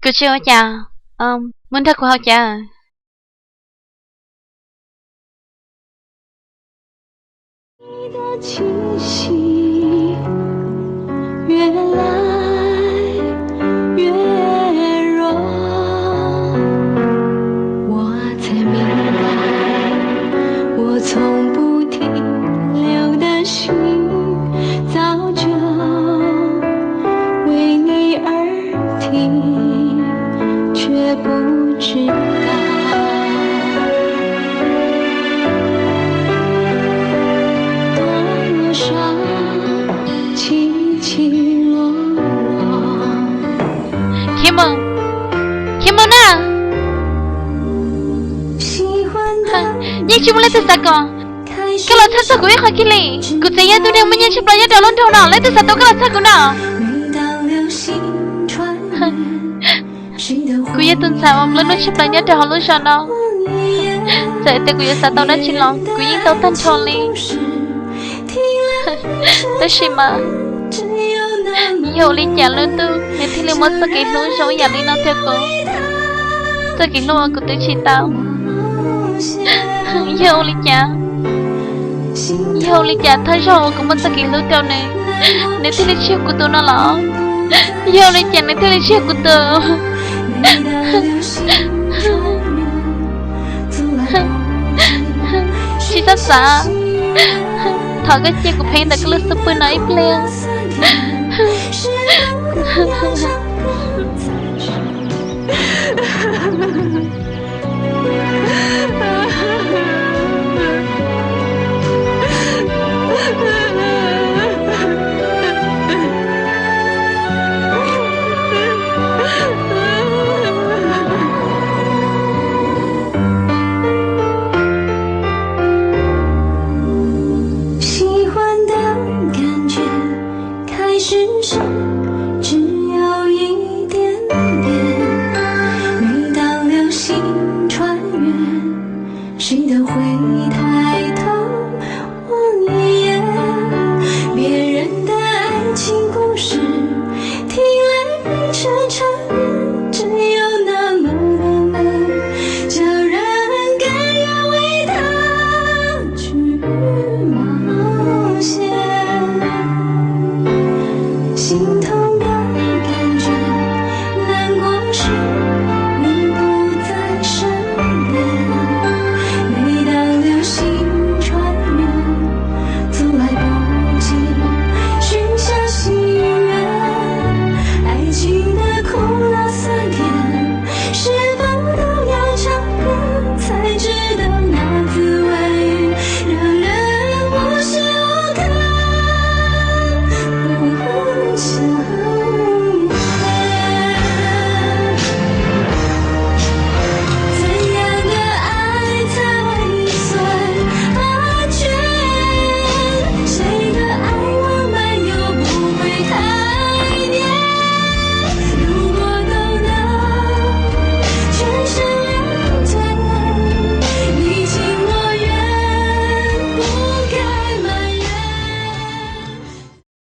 Tus tsis ua cas, mus nrog kuv haus cawv. 你的气息越来越弱，我才明白，我从不停留的心，早就为你而停，却不知道。 Khiav mus, khiav mus na. Yeej tsis muaj leej twg xav kom koj los txhawj txog kuv ib qho kiag li. Kuv txiv yog tus neeg muaj nyiaj tshaj plaws nyob rau lub nroog no, leej twg xav tau koj los txhawj kuv no? Kuv yog tus ntxhais uas nplua nuj tshaj plaws nyob rau hauv lub zos no. Txawm tias kuv yuav xav tau dab tsi los kuv yeej tau tag nrho li. Tab sis mas yog ua li cas lub ntuj nws thiaj li muab txoj kev hlub zoo ib yam li no rau kuv, txoj kev hlub uas kuv twb tsis tau? Yog ua li cas, yog ua li cas thawj zaug uas kuv muaj txoj kev hlub rau nws, nws thiaj li tsis yog kuv tus no los? Yog ua li cas nws thiaj li tsis yog kuv tus? Tsis txhob xav, thov koj cia kuv pheej ntawm koj lub xub pwg no ib pliag.